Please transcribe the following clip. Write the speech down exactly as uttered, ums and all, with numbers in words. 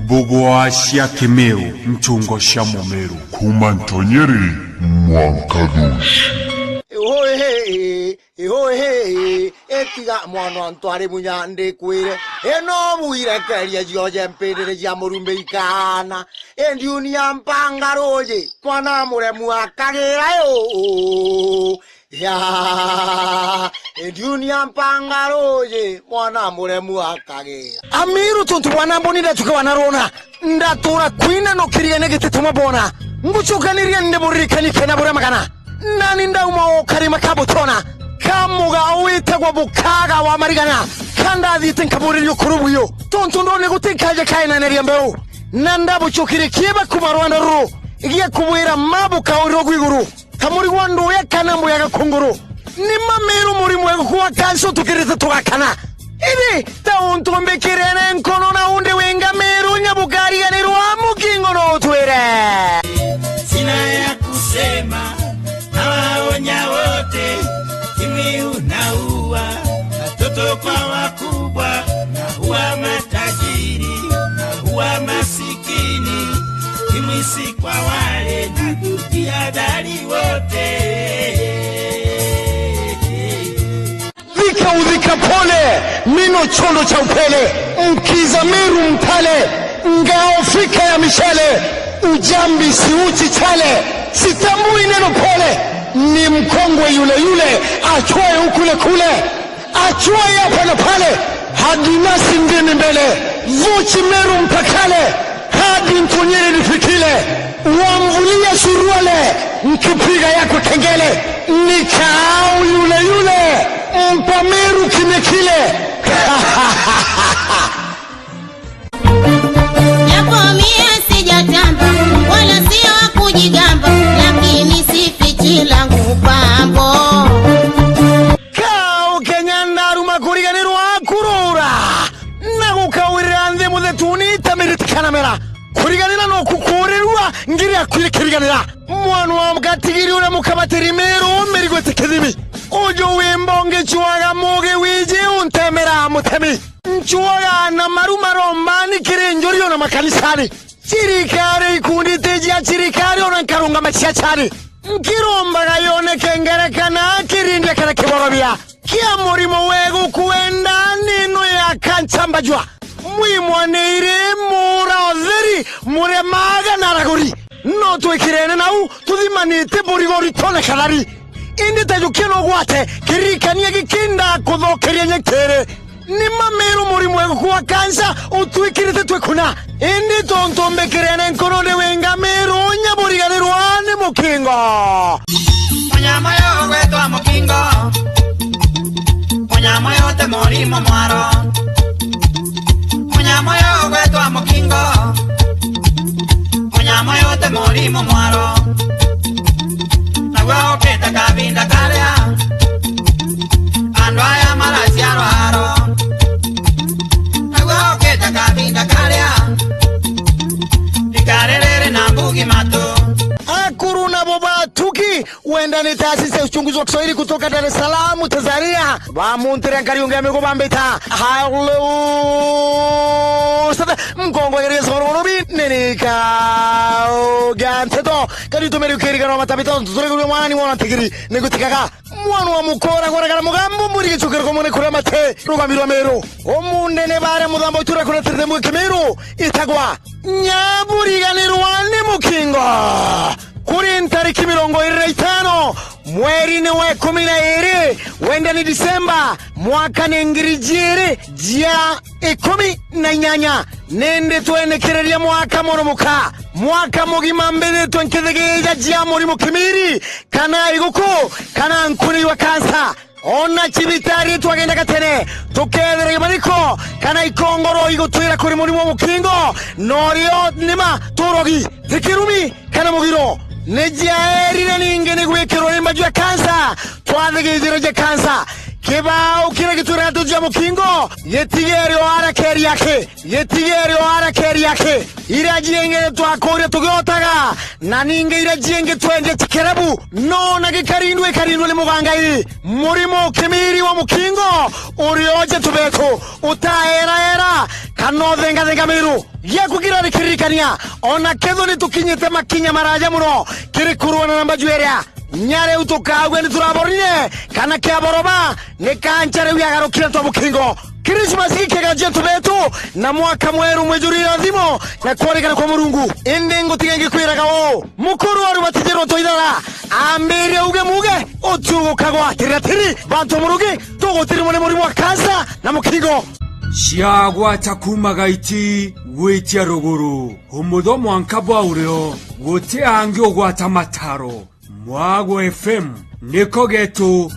Mbugwa cia Kimiru, nchungo cia Mumiru. Kuuma Ntonyeri mwanka Thuci. Ihuihi, ihuihi, itiga mwana ntwari munya ndikwire. Ino bwire keria cioje mpindiri cia murumbi ikana. Indiuni ya mpanga ruji, mwana muremu akagira yo. Ya, Indiuni ya mpanga ruji, mwana muremu akagira. Amiru, tuntu bwana mboni ndatuke wanarona, ndatura kwina no kirigania gitituma bona. Ngucukaniria ndi buririkani kena buria magana. Nani ndauma o karima ka butona, ka muga witagwa bukaga wa marigana, ka ndathiite nkaburiria ukuru bwiyo. Tuntu ndone gutikaje kaenaneria mbeu, na ndabucukire kieba kuma rwanda ruru, gia kubwira ma bukaurirwa gwiguru. Kamuri gwa nduya kana mbuya gakunguru. Ni mamiru murimo egu kwa kanso tukirite tugakana. Ibi ta untu mbikirene nkono na undi winga miru nya bukariganirwa mukingo no utwire. Sina ya kusema, nawaonya wote, Kimiru unaua watoto kwa wakubwa, naua matajiri, naua masikini, kimwisi kwa wale na tujihadhari wote. Dhika udhika pole, mino chondo cha upele, mkiza Meru mpale, ngao fika ya mishale, ujambi siuchi chale, sitambui neno pole, ni mkongwe yule yule, achwaye ukule kule. Achua hapa na pale, hadi nasi ndimi mbele, vuchi Meru mpakale, hadi Ntonyeri nifikile, wamvulia suruale, nkipiga yako kengele, ni Kaau yule yule, mpa Meru kime kile. Japo mie sijatamba, wala sio wa kujigamba, lakini sifichi langu pambo. Kaau Kenya ndaruma kuriganirwa kurura, na gukawirira nthi muthetuni ta miriti kana mera. Kuriganira no kukurirua ngiri ya kwiri kiriganira. Mwana wa gatigiri uria mukabatiri miru mirigo ti kithimi. Uju wimba ungicuaga mugi wiji untemera mutemi. Ncuaga na maru marombani kiri njuri ona makanisani. Cirikari, ikundi ti cia cirikari, ona nkarungama ciacani. Nkirombaga yoneke ngerekana, kirindia kana kiborobia kia murimo wegu kuenda nino ya kanchambajua. Mwimwanire mura utheri, muremaga na araguri. No twikirene nau, tuthimanite burigo ritone kathari. Indi ta jukia no gwate, kiririkania giki ndakuthokeria nyekere. Ni ma miru murimo egu kwa kansa utwikirite twikuna. Indi tontu mbikirene nkono ni winga miru nyaburiganirwa ni mukingo. Munyama yo gwetwa mukingo. Munyama yo te murimo mwaro. Munyama yo gwetwa mukingo. Munyama yo te murimo mwaro. Naguo ukite kavinda karia andu aya maraciarwa aro. Naguo ukite kavinda karia rikari riri na mbugi matu. Akuru nabo batuki, wenda ni taasisi ya uchunguzi wa Kiswahili kutoka Dar es Salaam, Tanzania. Bamuntire nkari ungi ya migo bambita. Hallelujah. Mkongo geria soro robi, nini ka ugia nteto. Kari tumeri ukirigana wa matabita, tutore kuria mwana ni mwana tigiri, ni gutikaga. Mwana wa mukora, goragara mugambo, mburi gicukiro kumwe ni kuria mate, rugami rwa miru. Umunde ni bare muthamba utura kuria tirite mwe kimiru, itagwa. Nyaburiganirwa ni mukingo. Kuri ntariki mirongo iri na itano, mweri ni wa ikumi na iri, wenda ni Disemba, mwaka ni ngiri jiiri jia ikumi na inyanya, nindi twenekereria mwaka murumuka, mwaka mugima mbithitwe nkithigija jia murimo kimiri, kana iguku, kana nkuni wa kansa. Ona cibitari twagendaga tene, tukethira ibariko kana ikongoro igutwira kuri murimo wa mukingo, norio nima turogi, thikirumi, kana mugiro. Ni jiaerire ningi ni gwikirwo rimba jwa kansa, twathigithirwe ja kansa. Kibao kiria gitwira tu ja mukingo, gitigere o ara keri yake, gitigere o ara keri yake. Iria jiingi twakuria tugiotaga, na ningi iria jiingi twendia cikerabu, no na gikarindwe ikarindwe ni mugangai. Murimo kimiri wa mukingo, urioje tubeku, utaeraera, no thengathenga miru. Giaku kirari kiririkania, ona kethwa ni tukinyite makinya maraja muno kiri kurwana na mbaju iria, nya riu tukaugua ni turaborire kana kiaboroba ni kancha riu yagarukire twa mukingo. Christmas gikega gyetu betu, na mwaka mweru mwijuru irathimo na kworikana kwa Murungu. Indi ngutiga ngikwiraga uu, mukuru aru batijirwo twaithara, ambire uge muge, uti ugukagwa tiri na tiri, bantu Murugi, tugutirimwa ni murimo wa kansa na mukingo. Ciagwata kuuma gaiti gwitia ruguru, umutho mwanka bwa urio, guti angi ugwata mataro. Mwago F M niko getu